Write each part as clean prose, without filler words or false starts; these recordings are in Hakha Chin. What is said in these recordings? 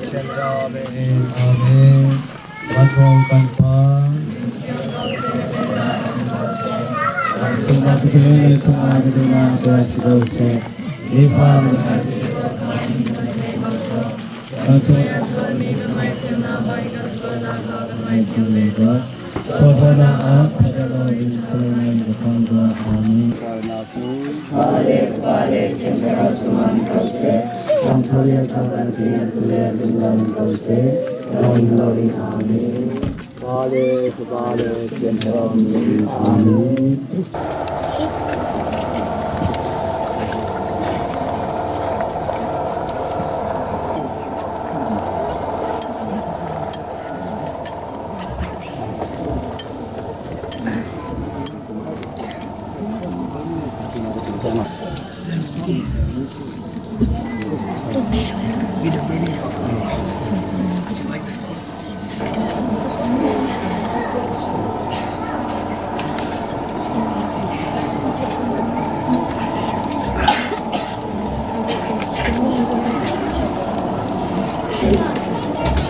Amen. Vancung kan Pa,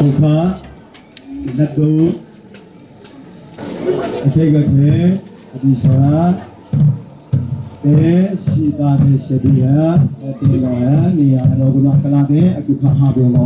Tuka natu athegate adisara te sita te sebiya te lo ya ni ya lo guna kala te akukha ha be lo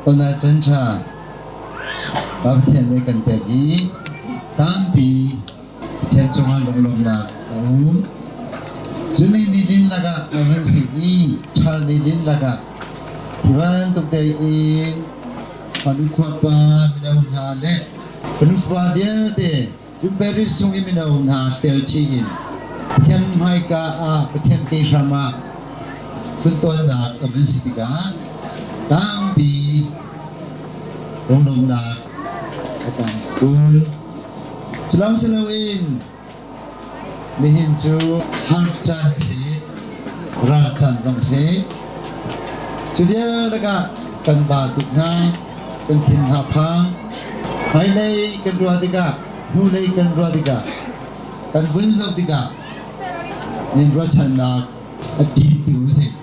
Tona chan ṭha Pa Pathian nih kan pek i tampi Pathian cungah lunglawmhnak a um. Cun ni nilin lakah a van si i ṭhal nilin lakah hi bantuk tein fanu khuapa mino hna le fanu fapa vialte cun Paris chung i mino hna tel chih in Pathian hmaika ah Pathian ke hram ah funtawnnak a van si tikah tampi lunglawmhnak a tam khun. Culam si loin nihin cu har caan a si, ral caan zong a si. Cu vialte ah kan ba tuk hna, kan thin hna phang. Hmailei kan ruah tikah, hnulei kan ruah tikah, kan vun zoh tikah nin ruahchannak a dih ti usih.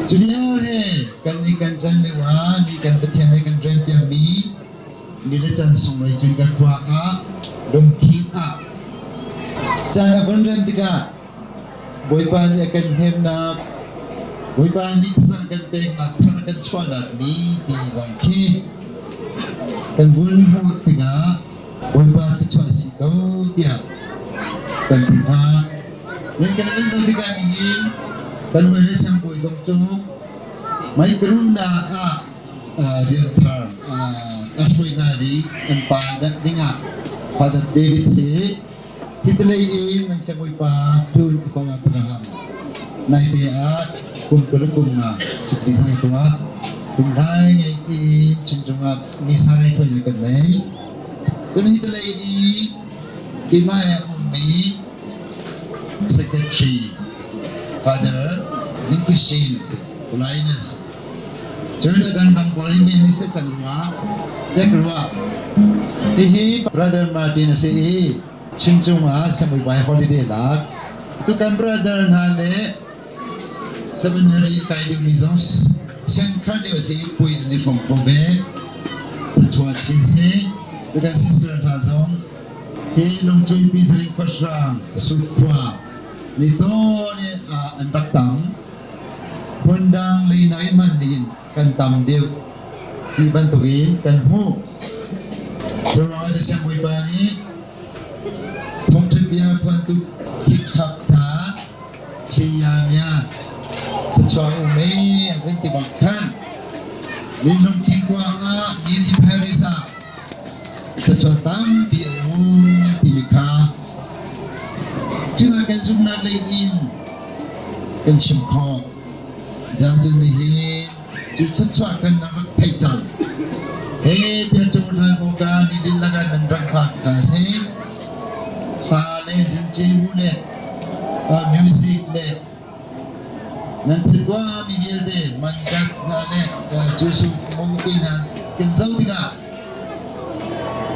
Cu vialte kan nih kan can lio ah ni kan Pathian he kan rianpiakmi ni le can sunglawi cu ka khua ah lungthin ah caan a vun rem tikah Bawipa nih a kan hnemnak, Bawipa nih thazang kan peknak, thar kan chuahnak ni ti zong khi kan vun hmuh tikah Bawipa thluachuah si ko tiah kan ti hna. Nan kan van zoh tikah nihin kan hawi le siangbawi zong cu Maikaruna ah rian thar a hruai hna i an pa dingah Father David si hitalei in nan siangbawi pa Tun Akong Abraham naite ah kum 20 kum nga cukti sang tuah kum hlai ngei in chungchung ah misa rei ṭhuai kan nei. Cun hi talei i keimah he a ummi Secretary Father Linguishin Linus cun a dangdang pawl hi men seh cang rua dek rua. Hihi Brother Martin a si i chimcung ah Samuibai holiday lak tukan brother hna le Seminary kai dingmi zong siangkhan lio si pui an i hrawm kho ve. Thluachuah chin seh. Kan sister hna zong hi Lungcui Pitharing khuahrang Sutkhua ni tawn i an rak tam. Phundang lei nai hmanh nih kan tam deuh ti bantukin kan hmuh. Curuangah cu Siangbawipa nih thawngṭha bia phuantu khikkhap hna Chiamia thluachuah um ee a vun ti bak khan minung thingkuang ah min hi Paris ah thluachuah tampi a um timi kha cuka kan zumhnak lei in kan chim khawh. Jazun nihin cu thluachuah kan rak theih cang. He tiah cohlan awka nilin lakah nan rak phak ka si. Hla le zincemu le music le nan thiltuahmi vialte mandat hna le Jesuh mungpi hna kan zoh tikah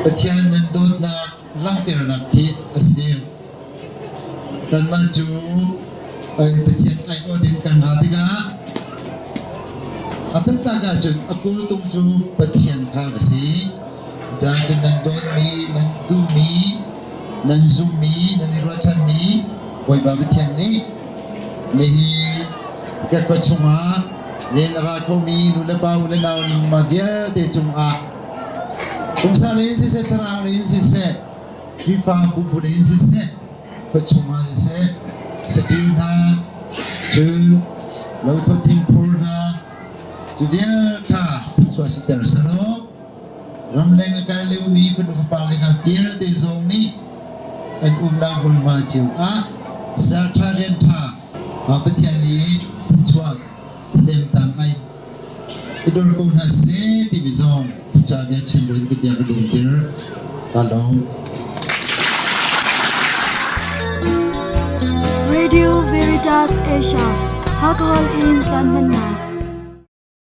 Pathian nan dawtnak langhternak khi a si. Kanmah cu Pathian aiawh ding kan ra tikah a taktak ahcun a kawltung cu Pathian kha a si. Cun nan dawtmi, nan duhmi, nan zummi, nan i ruahchanmi Bawipa Pathian nih nihin ka khua chungah len a ra khomi nu le pa u le nau nungmah vialte cungah pumsa lei in siseh, thlarau lei in siseh, Khrihfabu bu lei in siseh, khua chungah siseh, saṭil hna, cun lothlo thingphur hna, cu vial kha thluachuah siter selaw, Ramleng a kal liomi fanu fapa le hna vialte zong nih an umnak hmunhma cio ah serṭha rianṭha Pathian nih thluachuah thlemtang ai i dor ko hna seh timi zong ca bia chim buin ka bia ka dumter ka lawm. Radio Veritas Asia Alcohol in caan hmannak.